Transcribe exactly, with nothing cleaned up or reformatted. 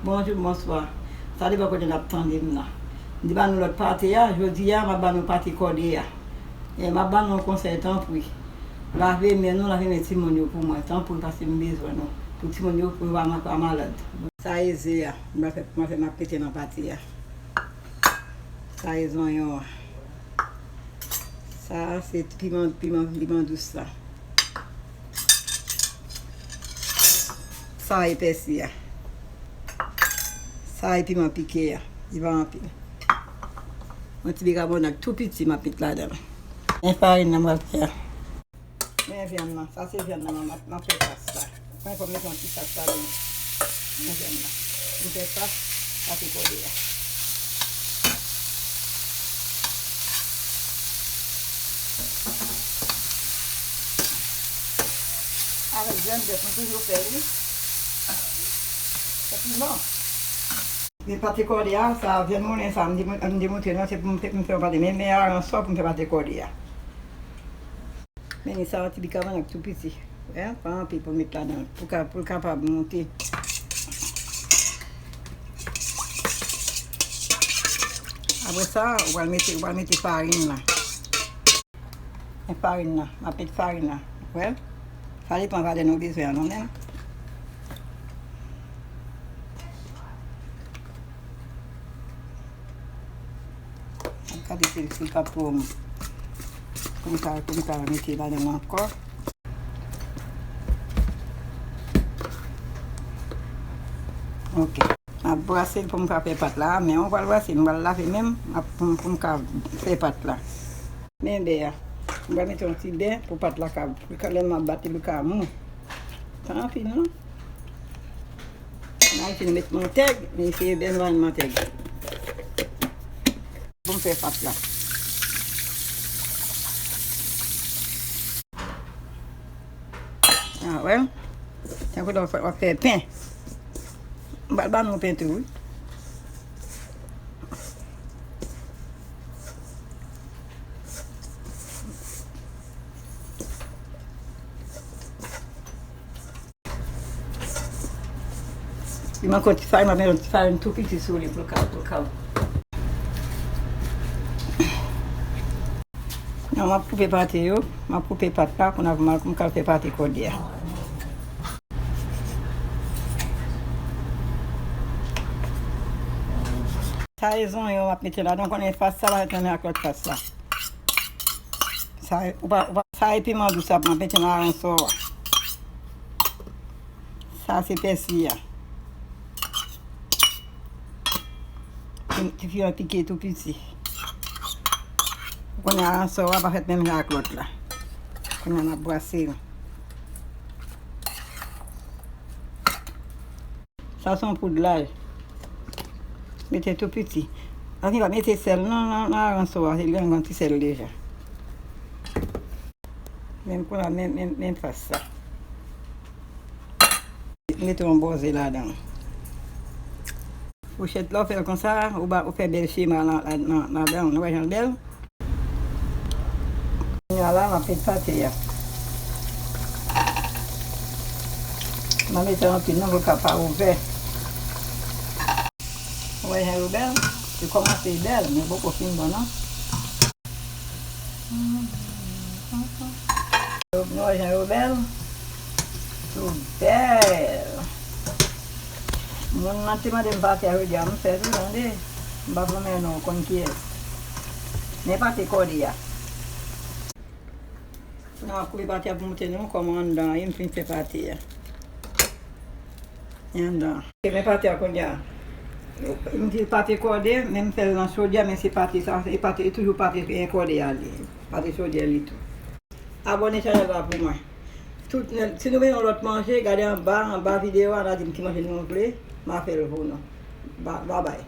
Bonjou, bonswa. Sa depann kote n ap tande m nan. M te ba nou lòt pate a, jodi a, m ap ba nou pate kòde a. E m ap ba nou yon konsèy, tanpri. Lave men nou, lave men timoun yo pou mwen, tanpri, paske m bezwen nou. Pou timoun yo, pou yo pa, pa malad. Sa e ze a. M ap fè, m ap fè, m ap mete nan pate a. Sa e zonyon an. Sa a se piman, piman, piman dous la. Sa e pèsi a. Sa e piman pike a. Li pa anpil. Yon ti bikabonat tou piti m ap met ladan l. Men farin nan m pral fè a. Men vyann nan, sa se vyann nan, m ap, m ap fè pas la. Mwen fò m mete yon ti sas ladan. Men vyann nan. M fè sas pate kòde a. Avèk grenn bèf, m toujou fè li. Epi non. Men pate kòde a, sa, vyann moulen sa, m di, m di montre nou, se pou m fè, m fè yon pate. Men, men aransò pou m fè pate kòde a. Men sa, yon ti bikabonat tou piti. Wè, pa anpil pou met ladan, pou ka, pou l kapab monte. Apre sa, ou pral mete, ou pral mete farin nan. Men farin nan, m ap met farin nan. Wè, sa depann valè nou bezwen an, nou menm. Gade si, si l pa twò mou. Pou m ka, pou m ka mete ladan l ankò. Ok. M ap brase l pou m ka fè pat la. Men m pral brase l, m pral lave men m, m ap, pou m, pou m ka fè pat la. Men bè a. M pral mete yon ti bè pou pat la ka, pou ka, lè m ap bat li, pou l ka mou. Pa anpil non. Nan Ayiti nou met mantèg, men se bè nou pa met mantèg. Pou m fè pat la. A wè. Tankou lè w ap fè, w ap fè pen. M pral ban nou pen tou, wi. Li manke yon ti farin, m ap met yon ti farin tou piti sou li pou l ka, pou l ka. Non, m ap koupe pate yo, m ap koupe pat la, kounye a pou m al, pou m ka fè pate kòde a. Sa e zonyon m ap mete ladan, konnen fas sa pa fèt menm ak lòt fas la. Sa e, ou pa, ou pa, sa e piman dous ap mete nan aransò a. Sa se pèsi a. Ti, ti fiyan pike tou piti. Ou konnen aransò a pa fèt menm jan ak lòt la. Kounye a n ap brase l. Sa se yon poud laj. Mete tou piti. Anfen, pa mete sèl non nan, nan aransò a, se li gen yon ti sèl deja. Menm kounye a, menm, menm, menm fas sa. Mete yon bòze ladan. Fouchèt la, ou fè l konsa, ou ba, ou fè bèl chema la, la, nan, ladan, nou wè jan l bèl. Kounye a la, m ap met pate a. M a mete anpil non, pou l ka pa ouvè. Ou wè jan yo bèl? Li kòmanse bèl, men poko fin bon non. Nou wè jan yo bèl? Yo bèl. Moun nan te mande m pate a jodi a, m fè tou, tande. M pa pran men non, ou konn kiyès. Men pate kòde a. Kounye a m ap koupe pate a pou m montre nou kòman anndan an ye, m fin fè pate a. Li anndan. Men pate a kounye a. M di l pate kòde, men m fè l nan chodyè, men se pate sa, e pate, e toujou pate kòde a li. Pate chodyè li tou. Abòne chanèl la pou mwen. Tout, si nou bezwen yon lòt manje, gade anba, anba videyo a, n a di m ki manje nou vle, m a fè l pou nou. Ba-, babay.